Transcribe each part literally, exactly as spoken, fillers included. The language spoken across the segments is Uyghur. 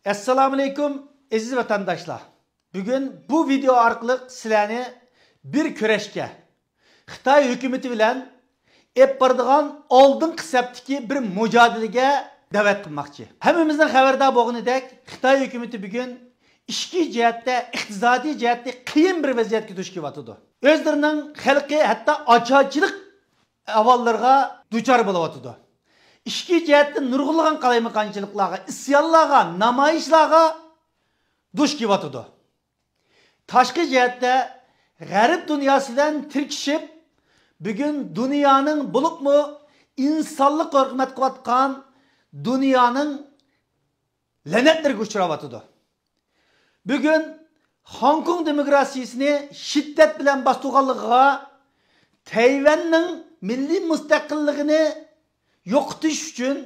ئەسسالامۇئەلەيكۇم، ئەزىز ۋەتەنداشلار. بۈگۈن بۇ ۋىدېئو ئارقىلىق سىلەرنى بىر كۈرەشكە، خىتاي ھۆكۈمىتى بىلەن ئېلىپ بارىدىغان ئالدىنقى سەپتىكى بىر مۇجادىلىگە دەۋەت قىلماقچى. ھەممىمىزنىڭ خەۋەردار بولغىنىدەك، خىتاي ھۆكۈمىتى بۈگۈن ئىچكى جەھەتتە، ئىقتىسادىي جەھەتتە قىيىن بىر ۋەزىيەتكە دۇچ كېلىۋاتىدۇ. ئۆزلىرىنىڭ خەلقى ھەتتا ئاچارچىلىق ئەھۋاللىرىغا دۇچار بولۇۋاتىدۇ. ئىچكى جەھەتتىن نۇرغۇنلىغان قالايمىقانچىلىقلارغا، ئىسيانلارغا، نامايىشلارغا دۇچ كېلىۋاتىدۇ. تاشقى جەھەتتە غەرب دۇنياسى بىلەن تىركىشىپ، بۈگۈن دۇنيانىڭ، بولۇپمۇ ئىنسانلىققا ھۆرمەت قىلىۋاتقان دۇنيانىڭ لەنەتلىرىگە ئۇچراۋاتىدۇ. بۈگۈن خوڭكوڭ دېموكراتىيىسىنى شىددەت بىلەن باستۇرغانلىقىغا، تەيۋەننىڭ مىللىي مۇستەقىللىقىنى يوقىتىش ئۈچۈن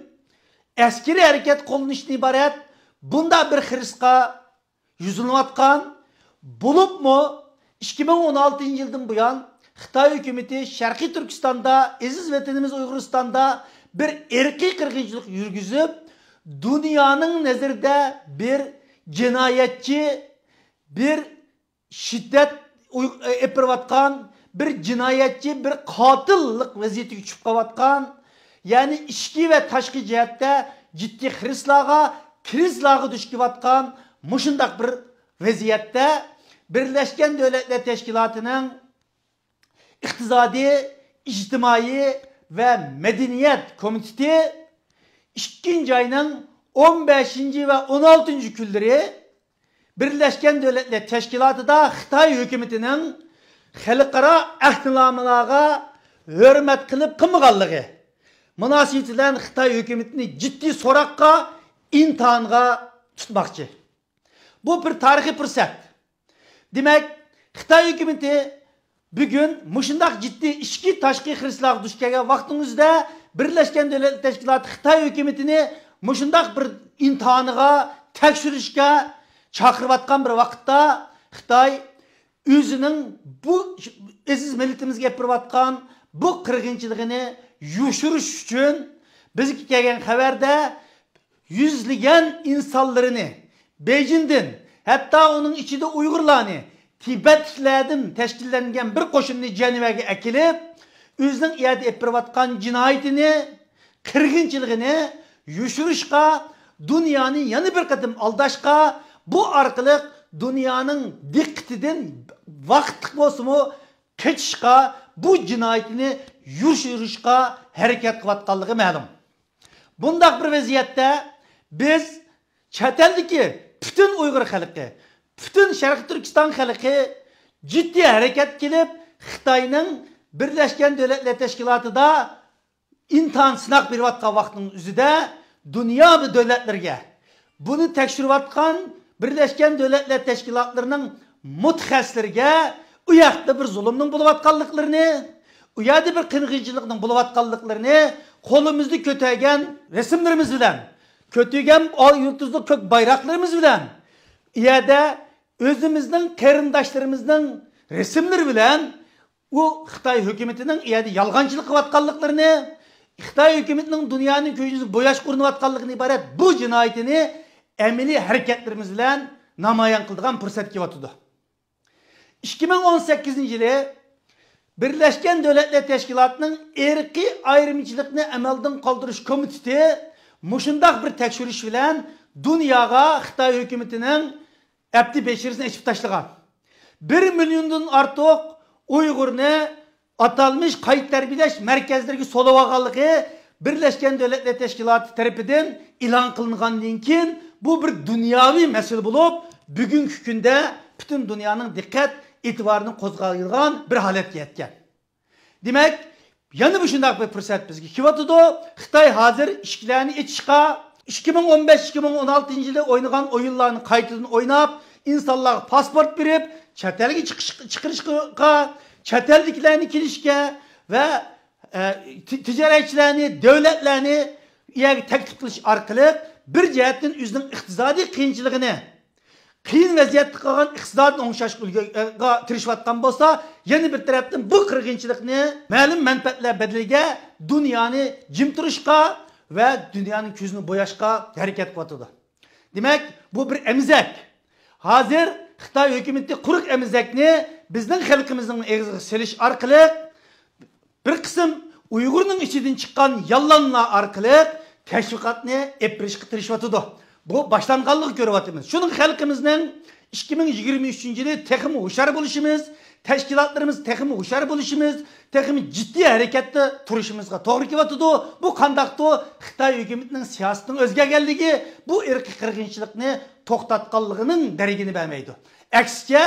ئەسكىرىي ھەرىكەت قوللىنىشتىن ئىبارەت بۇنداق بىر خىرىسقا يۈزلىنىۋاتقان، بولۇپمۇ ئىككى مىڭ ئون ئالتىنچى يىلدىن بۇيان خىتاي ھۆكۈمىتى شەرقىي تۈركىستاندا، ئەزىز ۋەتىنىمىز ئۇيغۇرىستاندا بىر ئىرقىي قىرغىنچىلىق يۈرگۈزۈپ، دۇنيانىڭ نەزىرىدە بىر جىنايەتچى، بىر شىددەت ئۇي-، ئېلىپ بېرىۋاتقان بىر جىنايەتچى، بىر قاتىللىق ۋەزىيىتىگە چۈشۈپ قېلىۋاتقان، يەنى ئىچكى ۋە تاشقى جەھەتتە جىددىي خىرىسلارغا، كىرىزىسلارغا دۇچ كېلىۋاتقان مۇشۇنداق بىر ۋەزىيەتتە، بىرلەشكەن دۆلەتلەر تەشكىلاتىنىڭ ئىقتىسادىي، ئىجتىمائىي ۋە مەدەنىيەت كومىتېتى ئىككىنچى ئاينىڭ ئون بەشىنچى ۋە ئون ئالتىنچى كۈنلىرى بىرلەشكەن دۆلەتلەر تەشكىلاتىدا خىتاي ھۆكۈمىتىنىڭ خەلقئارا ئەھدىنامىلەرگە ھۆرمەت قىلىپ قىلمىغانلىقى مۇناسىۋىتى بىلەن خىتاي ھۆكۈمىتىنى جىددىي سوراققا، ئىمتىھانغا تۇتماقچى. بۇ بىر تارىخىي پۇرسەت. دېمەك، خىتاي ھۆكۈمىتى بۈگۈن مۇشۇنداق جىددىي ئىچكى، تاشقى خىرىسلارغا دۇچ كەلگەن ۋاقىتنىڭ ئۆزىدە، بىرلەشكەن دۆلەتلەر تەشكىلاتى خىتاي ھۆكۈمىتىنى مۇشۇنداق بىر ئىمتىھانىغا، تەكشۈرۈشكە چاقىرىۋاتقان بىر ۋاقىتتا، خىتاي ئۆزىنىڭ بۇ ئەزىز مىللىتىمىزگە ئېلىپ بېرىۋاتقان بۇ قىرغىنچىلىقىنى يوشۇرۇش ئۈچۈن، بىزگە كەلگەن خەۋەردە، يۈزلىگەن ئىنسانلىرىنى بېيجىڭدىن، ھەتتا ئۇنىڭ ئىچىدە ئۇيغۇرلارنى، تىبەتلىكلەردىن تەشكىللەنگەن بىر قوشۇننى جەنۋەگە ئەكېلىپ، ئۆزىنىڭ ئۇ يەردە ئېلىپ بېرىۋاتقان جىنايىتىنى، قىرغىنچىلىقىنى يوشۇرۇشقا، دۇنيانى يەنە بىر قېتىم ئالداشقا، بۇ ئارقىلىق دۇنيانىڭ دىققىتىدىن ۋاقىتلىق بولسىمۇ قېچىشقا، بۇ جىنايىتىنى يوشۇرۇشقا ھەرىكەت قىلىۋاتقانلىقى مەلۇم. بۇنداق بىر ۋەزىيەتتە بىز چەت ئەلدىكى پۈتۈن ئۇيغۇر خەلقى، پۈتۈن شەرقىي تۈركىستان خەلقى جىددىي ھەرىكەت قىلىپ، خىتاينىڭ بىرلەشكەن دۆلەتلەر تەشكىلاتىدا ئىمتىھان، سىناق بېرىۋاتقان ۋاقتىنىڭ ئۆزىدە دۇنيا دۆلەتلىرىگە، بۇنى تەكشۈرۈۋاتقان بىرلەشكەن دۆلەتلەر تەشكىلاتلىرىنىڭ مۇتەخەسسىسلىرىگە ئۇ ياقتا بىر زۇلۇمنىڭ بولۇۋاتقانلىقلىرىنى، ئۇ يەردە بىر قىرغىنچىلىقنىڭ بولۇۋاتقانلىقلىرىنى قولىمىزدا كۆتەرگەن رەسىملىرىمىز بىلەن، كۆتۈرگەن ئال يۇلتۇزلۇق كۆك بايراقلىرىمىز بىلەن، ئۇ يەردە ئۆزىمىزنىڭ قېرىنداشلىرىمىزنىڭ رەسىملىرى بىلەن ئۇ خىتاي ھۆكۈمىتىنىڭ ئۇ يەردە يالغانچىلىق قىلىۋاتقانلىقلىرىنى، خىتاي ھۆكۈمىتىنىڭ دۇنيانىڭ كۆزىنى بوياشقا ئۇرۇنۇۋاتقانلىقىدىن ئىبارەت بۇ جىنايىتىنى ئەمەلىي ھەرىكەتلىرىمىز بىلەن نامايان قىلىدىغان پۇرسەت كېلىۋاتىدۇ. ئىككى مىڭ ئون سەككىزىنچى يىلى بىرلەشكەن دۆلەتلەر تەشكىلاتىنىڭ ئىرقىي ئايرىمچىلىقنى ئەمەلدىن قالدۇرۇش كومىتېتى مۇشۇنداق بىر تەكشۈرۈش بىلەن دۇنياغا خىتاي ھۆكۈمىتىنىڭ ئەپتى بېشىرىسىنى ئېچىپ تاشلىغان. بىر مىليوندىن ئارتۇق ئۇيغۇرنى ئاتالمىش قايتا تەربىيەلەش مەركەزلىرىگە سولىۋالغانلىقى بىرلەشكەن دۆلەتلەر تەشكىلاتى تەرىپىدىن ئېلان قىلىنغاندىن كېيىن، بۇ بىر دۇنياۋى مەسىلە بولۇپ، بۈگۈنكى كۈندە پۈتۈن دۇنيانىڭ دىققەت ئېتىبارىنى قوزغايدىغان بىر ھالەتكە يەتكەن. دېمەك، يەنە مۇشۇنداق بىر پۇرسەت بىزگە كېلىۋاتىدۇ. خىتاي ھازىر ئىشىكلەرنى ئېچىشقا، ئىككى مىڭ ئون بەش، ئىككى مىڭ ئون ئالتىنچى يىلى ئوينىغان ئويۇنلارنى قايتىدىن ئويناپ، ئىنسانلارغا پاسپورت بېرىپ، چەت ئەلگە چىقىش، چىقىرىشقا، چەت ئەلدىكىلەرنى كېلىشكە ۋە، ئە، تى-، تىجارەتچىلەرنى، دۆلەتلەرنى ئۇ يەرگە تەكلىپ قىلىش ئارقىلىق بىر جەھەتتىن ئۆزىنىڭ ئىقتىسادىي قىيىنچىلىقىنى، قىيىن ۋەزىيەتتە قالغان ئىقتىسادنى ئوڭشاشقا ئۈلگە-، ئە، تىرىشىۋاتقان بولسا، يەنە بىر تەرەپتىن بۇ قىرغىنچىلىقنى مەلۇم مەنپەئەتلەر بەدىلىگە دۇنيانى جىم تۇرۇشقا ۋە دۇنيانىڭ كۆزىنى بوياشقا ھەرىكەت قىلىۋاتىدۇ. دېمەك، بۇ بىر ئەمزەك. ھازىر خىتاي ھۆكۈمىتى قۇرۇق ئەمزەكنى بىزنىڭ خەلقىمىزنىڭ ئېغىزىغا سېلىش ئارقىلىق، بىر قىسىم ئۇيغۇرنىڭ ئىچىدىن چىققان ياللانلار ئارقىلىق تەشۋىقاتنى ئېلىپ بېرىشقا تىرىشىۋاتىدۇ. بۇ باشلانغانلىقى كۆرۈۋاتىمىز. شۇنىڭ خەلقىمىزنىڭ ئىككى مىڭ يىگىرمە ئۈچىنچى يىلى تېخىمۇ ھوشيار بولۇشىمىز، تەشكىلاتلىرىمىز تېخىمۇ ھوشيار بولۇشىمىز، تېخىمۇ جىددىي ھەرىكەتتە تۇرۇشىمىزغا توغرا كېلىۋاتىدۇ. بۇ قانداقتۇ؟ خىتاي ھۆكۈمىتىنىڭ سىياسىتىنىڭ ئۆزگەرگەنلىكى، بۇ ئىرقىي قىرغىنچىلىقنى توختاتقانلىقىنىڭ دەرىكىنى بەرمەيدۇ. ئەكسىچە،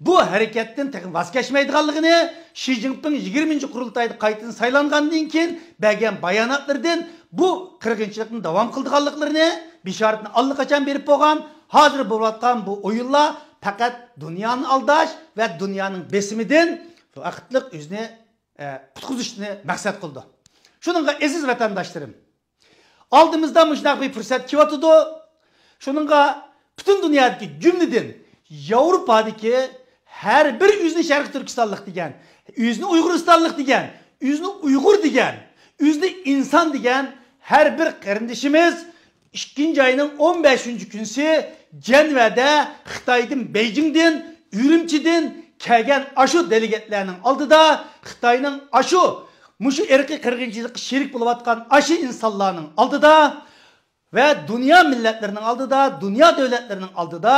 بۇ ھەرىكەتتىن تېخى ۋاز كەچمەيدىغانلىقىنى، شى جىنپىڭ يىگىرمىنچى قۇرۇلتايدا قايتىدىن سايلانغاندىن كېيىن بەرگەن باياناتلىرىدىن بۇ قىرغىنچىلىقنى داۋام قىلىدىغانلىقلىرىنى بېشارىتىنى ئاللىقاچان بېرىپ بولغان. ھازىر بولۇۋاتقان بۇ ئويۇنلار پەقەت دۇنيانى ئالداش ۋە دۇنيانىڭ بېسىمىدىن ۋاقىتلىق ئۆزىنى، ئە، قۇتقۇزۇشنى مەقسەت قىلىدۇ. شۇنىڭغا ئەزىز ۋەتەنداشلىرىم، ئالدىمىزدا مۇشۇنداق بىر پۇرسەت كېلىۋاتىدۇ. شۇنىڭغا پۈتۈن دۇنيادىكى، جۈملىدىن ياۋروپادىكى ھەر بىر ئۆزىنى شەرقىي تۈركىستانلىق دېگەن، ئۆزىنى ئۇيغۇرىستانلىق دېگەن، ئۆزىنى ئۇيغۇر دېگەن، ئۆزىنى ئىنسان دېگەن ھەر بىر قېرىندىشىمىز ئىككىنچى ئاينىڭ ئون بەشىنچى كۈنىسى جەنۋەدە خىتايدىن، بېيجىڭدىن، ئۈرۈمچىدىن كەلگەن ئاشۇ دېلېگاتلارنىڭ ئالدىدا خىتاينىڭ ئاشۇ، مۇشۇ ئىرقىي قىرغىنچىلىققا شېرىك بولۇۋاتقان ئاشۇ ئىنسانلارنىڭ ئالدىدا ۋە دۇنيا مىللەتلىرىنىڭ ئالدىدا، دۇنيا دۆلەتلىرىنىڭ ئالدىدا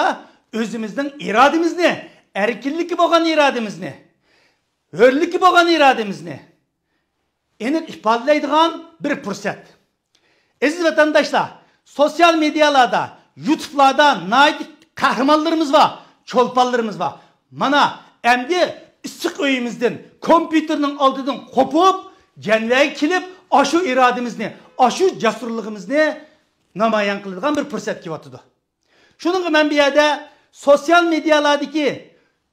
ئۆزىمىزنىڭ ئىرادىمىزنى، ئەركىنلىككە بولغان ئىرادىمىزنى، ھۆرلۈككە بولغان ئىرادىمىزنى ئېنىق ئىپادىلەيدىغان بىر پۇرسەت. ئەزىز ۋەتەنداشلار، سوتسىيال مېدىيالاردا، يۇتۇبلاردا ناھايىتى قەھرىمانلىرىمىز بار، چولپانلىرىمىز بار. مانا، ئەمدى ئىسسىق ئۆيىمىزدىن، كومپيۇتېرنىڭ ئالدىدىن قوپۇپ، جەنۋەگە كېلىپ، ئاشۇ ئىرادىمىزنى، ئاشۇ جەسۇرلۇقىمىزنى نامايان قىلىدىغان بىر پۇرسەت كېلىۋاتىدۇ. شۇنىڭغا مەن بۇ يەردە سوتسىيال مېدىيالاردىكى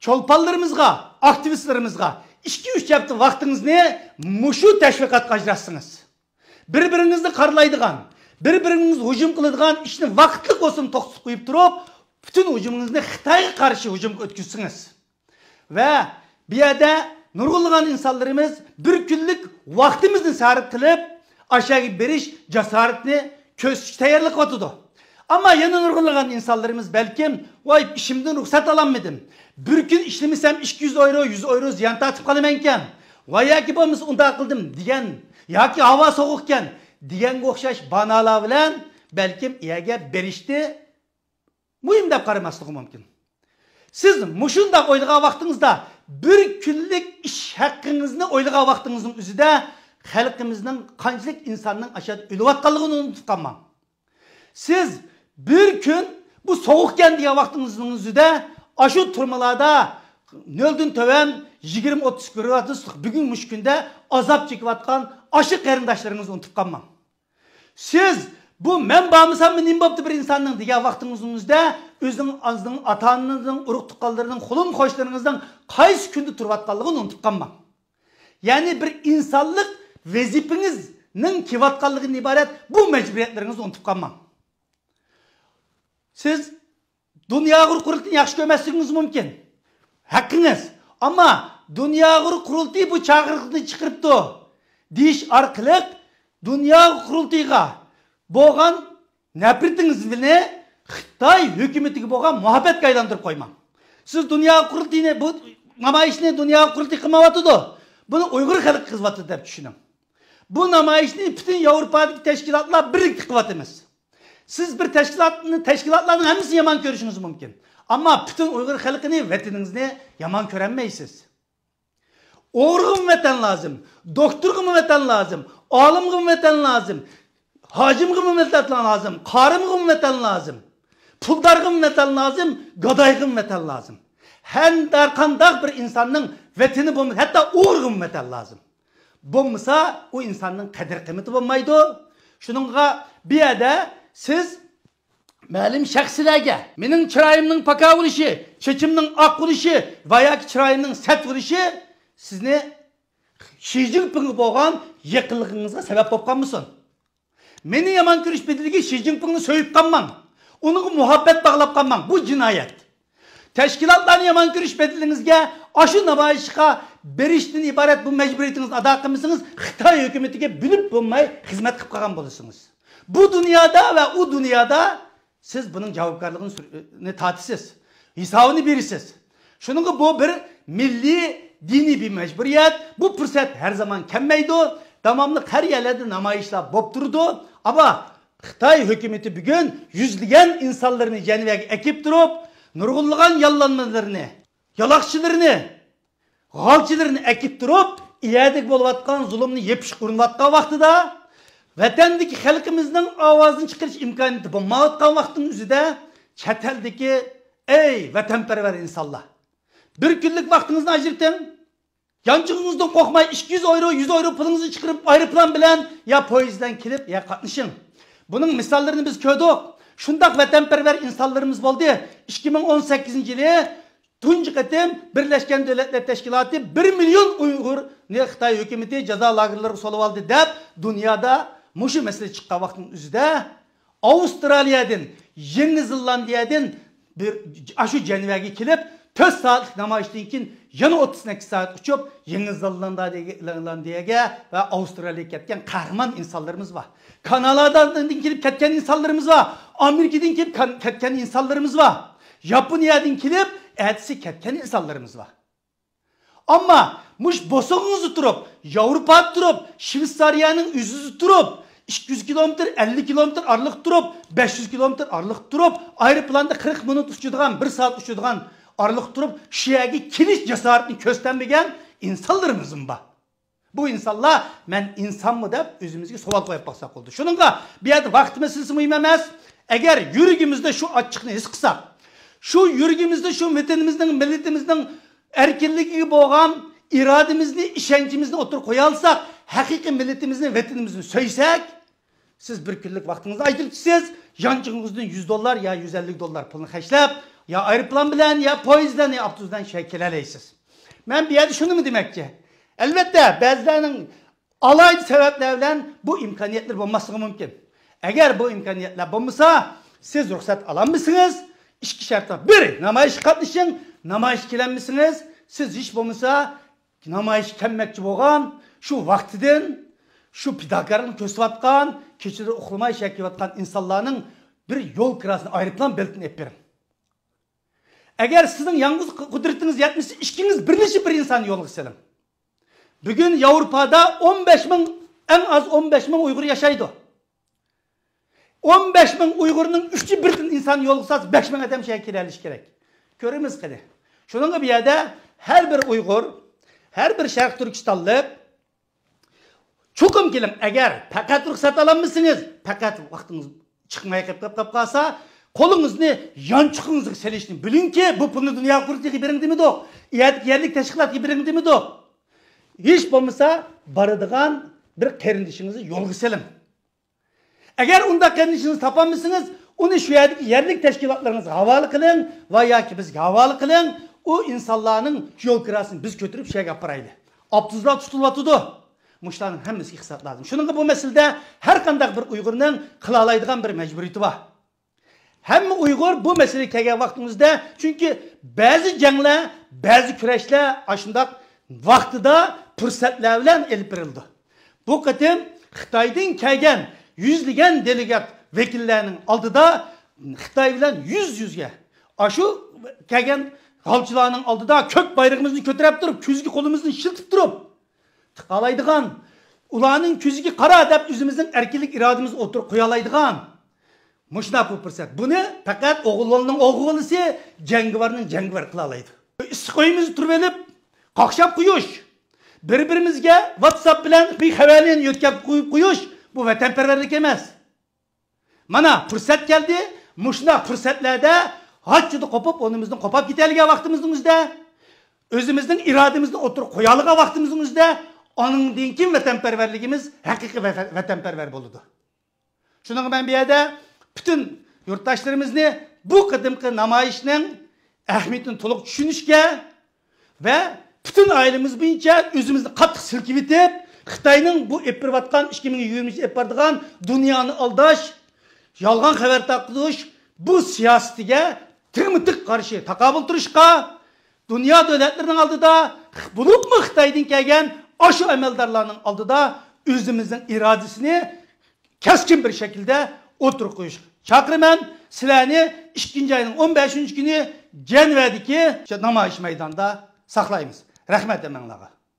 چولپانلىرىمىزغا، ئاكتىۋىستلىرىمىزغا ئىككى، ئۈچ ھەپتە ۋاقتىڭىزنى مۇشۇ تەشۋىقاتقا ئاجراتسىڭىز، بىر-بىرىڭىزنى قارىلايدىغان، بىر-بىرىڭىزگە ھۇجۇم قىلىدىغان ئىشنى ۋاقىتلىق بولسىمۇ توختىتىپ قويۇپ تۇرۇپ، پۈتۈن ھۇجۇمىڭىزنى خىتايغا قارشى ھۇجۇمغا ئۆتكۈزسىڭىز، ۋە بۇ يەردە نۇرغۇنلىغان ئىنسانلىرىمىز بىر كۈنلۈك ۋاقتىمىزنى سەرپ قىلىپ، ئاشۇ يەرگە بېرىش جاسارىتىنى كۆرسىتىشكە تەييارلىق قىلىۋاتىدۇ. ئەمما يەنە نۇرغۇنلىغان ئىنسانلىرىمىز بەلكىم، ۋاي، ئىشىمدىن رۇخسەت ئالالمىدىم، بىر كۈن ئىشلىمىسەم ئىككى يۈز ئايرو، يۈز ئايرو زىيان تارتىپ قالىمەنكەن، ۋاي، ياكى بولمىسا ئۇنداق قىلدىم دېگەن، ياكى ھاۋا سوغۇقكەن دېگەنگە ئوخشاش بانالار بىلەن بەلكىم ئۇ يەرگە بېرىشنى مۇھىم دەپ قارىماسلىقى مۇمكىن. سىز مۇشۇنداق ئويلىغان ۋاقتىڭىزدا، بىر كۈنلۈك ئىش ھەققىڭىزنى ئويلىغان ۋاقتىڭىزنىڭ ئۆزىدە خەلقىمىزنىڭ قانچىلىك ئىنساننىڭ ئاشۇ يەردە ئۆلۈۋاتقانلىقىنى ئۇنتۇپ قالماڭ. سىز بىر كۈن بۇ سوغۇقكەن دېگەن ۋاقتىڭىزنىڭ ئۆزىدە ئاشۇ تۈرمىلاردا نۆلدىن تۆۋەن يىگىرمە ئوتتۇز گرادۇسلۇق بۈگۈن مۇشۇ كۈندە ئازاب چېكىۋاتقان ئاشۇ قېرىنداشلىرىڭىزنى ئۇنتۇپ قالماڭ. سىز بۇ مەن بارمىساممۇ نېمە بوپتۇ بىر ئىنساننىڭ دېگەن ۋاقتىڭىزنىڭ ئۆزىدە ئۆزىنىڭ ئانىسىنىڭ، ئاتا-ئانىنىڭ، ئۇرۇق-تۇغقانلىرىنىڭ، قولۇم-قوشنىلىرىڭىزنىڭ قايسى كۈندە تۇرۇۋاتقانلىقىنى ئۇنتۇپ قالماڭ. يەنى بىر ئىنسانلىق ۋەزىپىڭىزنىڭ كېلىۋاتقانلىقىدىن ئىبارەت بۇ مەجبۇرىيەتلىرىڭىزنى ئۇنتۇپ قالماڭ. سىز دۇنيا ئۇيغۇر قۇرۇلتىيىنى ياخشى كۆرمەسلىكىڭىز مۇمكىن. ھەققىڭىز. ئەمما دۇنيا ئۇيغۇر قۇرۇلتىيى بۇ چاقىرىقنى چىقىرىپتۇ دېيىش ئارقىلىق دۇنيا ئۇيغۇر قۇرۇلتىيىغا بولغان نەپرىتىڭىزنى خىتاي ھۆكۈمىتىگە بولغان مۇھەببەتكە ئايلاندۇرۇپ قويماڭ. سىز دۇنيا ئۇيغۇر قۇرۇلتىيىنى، بۇ نامايىشنى دۇنيا ئۇيغۇر قۇرۇلتىيى قىلمايۋاتىدۇ، بۇنى ئۇيغۇر خەلقى قىلىۋاتىدۇ دەپ چۈشىنىڭ. بۇ نامايىشنى پۈتۈن ياۋروپادىكى تەشكىلاتلار بىرلىكتە قىلىۋاتىمىز. سىز بىر تەشكىلاتنى، تەشكىلاتلارنىڭ ھەممىسىنى يامان كۆرۈشىڭىز مۇمكىن. ئەمما پۈتۈن ئۇيغۇر خەلقىنى، ۋەتىنىڭىزنى يامان كۆرەلمەيسىز. ئوغرىغىمۇ ۋەتەن لازىم، دوختۇرغىمۇ ۋەتەن لازىم، ئالىمغىمۇ ۋەتەن لازىم، ھاجىمغىمۇ ۋەتەن لازىم، قارىمغىمۇ ۋەتەن لازىم، پۇلدارغىمۇ ۋەتەن لازىم، گادايغىمۇ ۋەتەن لازىم. ھەر قانداق بىر ئىنساننىڭ ۋەتىنى بولمىسا، ھەتتا ئوغرىغىمۇ ۋەتەن لازىم. بولمىسا، ئۇ ئىنساننىڭ قەدىر-قىممىتى بولمايدۇ. شۇنىڭغا بۇ يەردە سىز مەلۇم شەخسلەرگە مېنىڭ چىرايىمنىڭ پاكا بولۇشى، چېچىمنىڭ ئاق بولۇشى ۋە ياكى چىرايىمنىڭ سەت بولۇشى سىزنى شى جىنپىڭغا بولغان يېقىنلىقىڭىزغا سەۋەب بولۇپ قالمىسۇن. مېنى يامان كۆرۈش بەدىلىگە شى جىنپىڭنى سۆيۈپ قالماڭ. ئۇنىڭغا مۇھەببەت باغلاپ قالماڭ. بۇ جىنايەت. تەشكىلاتلارنى يامان كۆرۈش بەدىلىڭىزگە ئاشۇ نامايىشقا بېرىشتىن ئىبارەت بۇ مەجبۇرىيىتىڭىزنى ئادا قىلمىسىڭىز، خىتاي ھۆكۈمىتىگە بىلىپ بولماي خىزمەت قىلىپ قالغان بولىسىڭىز. بۇ دۇنيادا ۋە ئۇ دۇنيادا سىز بۇنىڭ جاۋابكارلىقىنى سۈر-، نى تارتىسىز، ھېسابىنى بېرىسىز. شۇنىڭغا بۇ بىر مىللىي، دىنىي بىر مەجبۇرىيەت. بۇ پۇرسەت ھەر زامان كەلمەيدۇ. داۋاملىق ھەر يەرلەردە نامايىشلار بولۇپ تۇرىدۇ. ئەمما خىتاي ھۆكۈمىتى بۈگۈن يۈزلىگەن ئىنسانلىرىنى جەنۋەگە ئەكىپ تۇرۇپ، نۇرغۇنلىغان ياللانمىلىرىنى، يالاقچىلىرىنى، غالچىلىرىنى ئەكىپ تۇرۇپ، ئىلەردىكى بولۇۋاتقان زۇلۇمنى يېپىشقا ئۇرۇنۇۋاتقان ۋاقتىدا، ۋەتەندىكى خەلقىمىزنىڭ ئاۋازىنى چىقىرىش ئىمكانىيىتى بولمايۋاتقان ۋاقىتنىڭ ئۆزىدە، چەت ئەلدىكى، ئەي، ۋەتەنپەرۋەر ئىنسانلار، بىر كۈنلۈك ۋاقتىڭىزنى ئاجرىتىڭ. يانچۇقىڭىزدىن قورقماي، ئىككى يۈز ئايرو، يۈز ئايرو پۇلىڭىزنى چىقىرىپ، ئايروپىلان بىلەن يا پويىز بىلەن كېلىپ، يا قاتنىشىڭ. بۇنىڭ مىساللىرىنى بىز كۆردۇق. شۇنداق ۋەتەنپەرۋەر ئىنسانلىرىمىز بولدى. ئىككى مىڭ ئون سەككىزىنچى يىلى تۇنجى قېتىم بىرلەشكەن دۆلەتلەر تەشكىلاتى بىر مىليون ئۇيغۇرنى خىتاي ھۆكۈمىتى جازا لاگېرلىرىغا سولىۋالدى دەپ، دۇنيادا مۇشۇ مەسىلە چىققان ۋاقىتنىڭ ئۆزىدە، ئاۋسترالىيەدىن، يېڭى زېلاندىيەدىن بىر، ئاشۇ جەنۋەگە كېلىپ، تۆت سائەتلىك نامايىشتىن كېيىن يەنە ئوتتۇز سەككىز سائەت ئۇچۇپ، يېڭى زېلاندىيەگە، زېلاندىيەگە ۋە ئاۋسترالىيەگە كەتكەن قەھرىمان ئىنسانلىرىمىز بار. كانادادىن كېلىپ كەتكەن ئىنسانلىرىمىز بار. ئامېرىكىدىن كېلىپ كەتكەن ئىنسانلىرىمىز بار. ياپونىيەدىن كېلىپ، ئەتىسى كەتكەن ئىنسانلىرىمىز بار. ئەمما مۇشۇ بوسۇغىڭىزدا تۇرۇپ، ياۋروپادا تۇرۇپ، شۋېتسارىيەنىڭ ئۆزىدە تۇرۇپ، ئىككى يۈز كىلومېتىر، ئەللىك كىلومېتىر ئارىلىق تۇرۇپ، بەش يۈز كىلومېتىر ئارىلىق تۇرۇپ، ئايروپىلاندا قىرىق مىنۇت ئۇچىدىغان، بىر سائەت ئۇچىدىغان ئارىلىق تۇرۇپ، شۇ يەرگە كېلىش جاسارىتىنى كۆرسەتمىگەن ئىنسانلىرىمىزمۇ بار. بۇ ئىنسانلار مەن ئىنسانمۇ دەپ ئۆزىمىزگە سوئال قويۇپ باقساق بولىدۇ. شۇنىڭغا بۇ يەردە ۋاقىت مەسىلىسى مۇھىم ئەمەس. ئەگەر يۈرىكىمىزدە شۇ ئاچچىقنى ھېس قىلساق، شۇ يۈرىكىمىزدە شۇ ۋەتىنىمىزنىڭ، مىللىتىمىزنىڭ ئەركىنلىكىگە بولغان ئىرادىمىزنى، ئىشەنچىمىزنى ئوتتۇرىغا قويالىساق، ھەقىقىي مىللىتىمىزنى، ۋەتىنىمىزنى سۆيسەك، سىز بىر كۈنلۈك ۋاقتىڭىزنى ئاجرىتىپسىز، يانچۇقىڭىزدىن يۈز دوللار يا يۈز ئەللىك دوللار پۇلنى خەجلەپ، يا ئايروپىلان بىلەن، يا پويىز بىلەن، يا ئاپتوبۇس بىلەن شۇ يەرگە كېلەلەيسىز. مەن بۇ يەردە شۇنىمۇ دېمەكچى. ئەلۋەتتە، بەزىلەرنىڭ ئالاھىدە سەۋەبلەر بىلەن بۇ ئىمكانىيەتلىرى بولماسلىقى مۇمكىن. ئەگەر بۇ ئىمكانىيەتلەر بولمىسا، سىز رۇخسەت ئالالمىسىڭىز، ئىككى شەرت بار. بىر، نامايىشقا قاتنىشىڭ، نامايىشقا كېلەلمىسىڭىز، سىز ھېچ بولمىسا نامايىشقا كەلمەكچى بولغان، شۇ ۋاقتىدىن شۇ پىداكارلىقنى كۆرسىتىۋاتقان، كېچىلىرى ئۇخلىماي شەھەرگە كېلىۋاتقان ئىنسانلارنىڭ بىر يول كىراسىنى، ئايروپىلان بېلىتىنى ئېلىپ بېرىڭ. ئەگەر سىزنىڭ يالغۇز قۇدرىتىڭىز يەتمىسە، ئىككىڭىز بىرلىشىپ بىر ئىنساننى يولغا سېلىڭ. بۈگۈن ياۋروپادا ئون بەش مىڭ، ئەڭ ئاز ئون بەش مىڭ ئۇيغۇر ياشايدۇ. ئون بەش مىڭ ئۇيغۇرنىڭ ئۈچى بىردىن ئىنسان يولغا سالسا، بەش مىڭ ئادەم شۇ يەرگە كېلەلىشى كېرەك. كۆرىمىز قېنى. شۇنىڭغا بۇ يەردە ھەر بىر ئۇيغۇر، ھەر بىر شەرقىي تۈركىستانلىق، چوقۇم كېلىڭ. ئەگەر پەقەت رۇخسەت ئالالمىسىڭىز، پەقەت ۋاقتىڭىز چىقماي قېلىپ، قېلىپ، قېلىپ قالسا، قولىڭىزنى يانچۇقىڭىزغا سېلىشنى بىلىڭكى، بۇ پۇلنى دۇنيا قۇرۇلتىيىغا بېرىڭ دېمىدۇق. ئۇ يەردىكى يەرلىك تەشكىلاتقا بېرىڭ دېمىدۇق. ھېچ بولمىسا بارىدىغان بىر قېرىندىشىڭىزنى يولغا سېلىڭ. ئەگەر ئۇنداق قېرىندىشىڭىزنى تاپالمىسىڭىز، ئۇنى شۇ يەردىكى يەرلىك تەشكىلاتلىرىڭىزغا ھاۋالە قىلىڭ ۋە ياكى بىزگە ھاۋالە قىلىڭ. ئۇ ئىنسانلارنىڭ يول كىراسىنى بىز كۆتۈرۈپ شۇ يەرگە ئاپىرايلى. ئاپتوبۇسلار تۇتۇلۇۋاتىدۇ. مۇشۇلارنىڭ ھەممىسىگە ئىقتىساد لازىم. شۇنىڭغا بۇ مەسىلىدە ھەر قانداق بىر ئۇيغۇرنىڭ قىلالايدىغان بىر مەجبۇرىيىتى بار. ھەممە ئۇيغۇر بۇ مەسىلىگە كەلگەن ۋاقتىمىزدا، چۈنكى بەزى جەڭلەر، بەزى كۈرەشلەر ئاشۇنداق ۋاقتىدا، پۇرسەتلەر بىلەن ئېلىپ بېرىلىدۇ. بۇ قېتىم خىتايدىن كەلگەن يۈزلىگەن دېلېگات ۋەكىللەرنىڭ ئالدىدا خىتاي بىلەن يۈز يۈزگە، ئاشۇ كەلگەن غالچىلارنىڭ ئالدىدا كۆك بايرىقىمىزنى كۆتۈرۈپ تۇرۇپ، كۆزگە قولىمىزنى ئىشلىتىپ تۇرۇپ، تىقالايدىغان، ئۇلارنىڭ كۆزىگە قارا دەپ ئۆزىمىزنىڭ ئەركىنلىك ئىرادىمىزنى ئوتتۇرىغا قويالايدىغان مۇشۇنداق بىر پۇرسەت. بۇنى پەقەت ئوغۇل بالىنىڭ ئوغۇل بالىسى، جەڭگىۋارنىڭ جەڭگىۋارى قىلالايدۇ. ئىسسىق ئۆيىمىزدە تۇرۇۋېلىپ، قاقشاپ قويۇش، بىر-بىرىمىزگە ۋاتساپ بىلەن بىر خەۋەرنى يۆتكەپ قويۇپ قويۇش، بۇ ۋەتەنپەرۋەرلىك ئەمەس. مانا، پۇرسەت كەلدى. مۇشۇنداق پۇرسەتلەردە ھاججىدا قوپۇپ، ئورنىمىزدىن قوپاپ كېتەلىگەن ۋاقتىمىزنىڭ ئۆزىدە، ئۆزىمىزنىڭ ئىرادىمىزنى ئوتتۇرىغا قويالىغان ۋاقتىمىزنىڭ ئۆزىدە، ئانىڭدىن كېيىن ۋەتەنپەرۋەرلىكىمىز ھەقىقىي ۋەتەن-، ۋەتەنپەرۋەر بولىدۇ. شۇنىڭغا مەن بۇ يەردە پۈتۈن يۇرتداشلىرىمىزنى بۇ قېتىمقى نامايىشنىڭ ئەھمىيىتىنى تولۇق چۈشىنىشكە ۋە پۈتۈن ئائىلىمىز بويىچە ئۆزىمىزنى قاتتىق سىلكىۋېتىپ، خىتاينىڭ بۇ ئېلىپ بېرىۋاتقان ئىككى مىڭ يىگىرمىنچى يىل ئېلىپ بارىدىغان دۇنيانى ئالداش، يالغان خەۋەر تارقىتىش، بۇ سىياسىتىگە تىڭمۇ تىڭ قارشى تاقابىل تۇرۇشقا، دۇنيا دۆلەتلىرىنىڭ ئالدىدا، بولۇپمۇ خىتايدىن كەلگەن ئاشۇ ئەمەلدارلارنىڭ ئالدىدا ئۆزىمىزنىڭ ئىرادىسىنى كەسكىن بىر شەكىلدە ئوتتۇرىغا قويۇشقا چاقىرىمەن. سىلەرنى ئىككىنچى ئاينىڭ ئون بەشىنچى كۈنى جەنۋەدىكى شۇ نامايىش مەيدانىدا ساقلايمىز. رەھمەت ھەممەڭلارغا.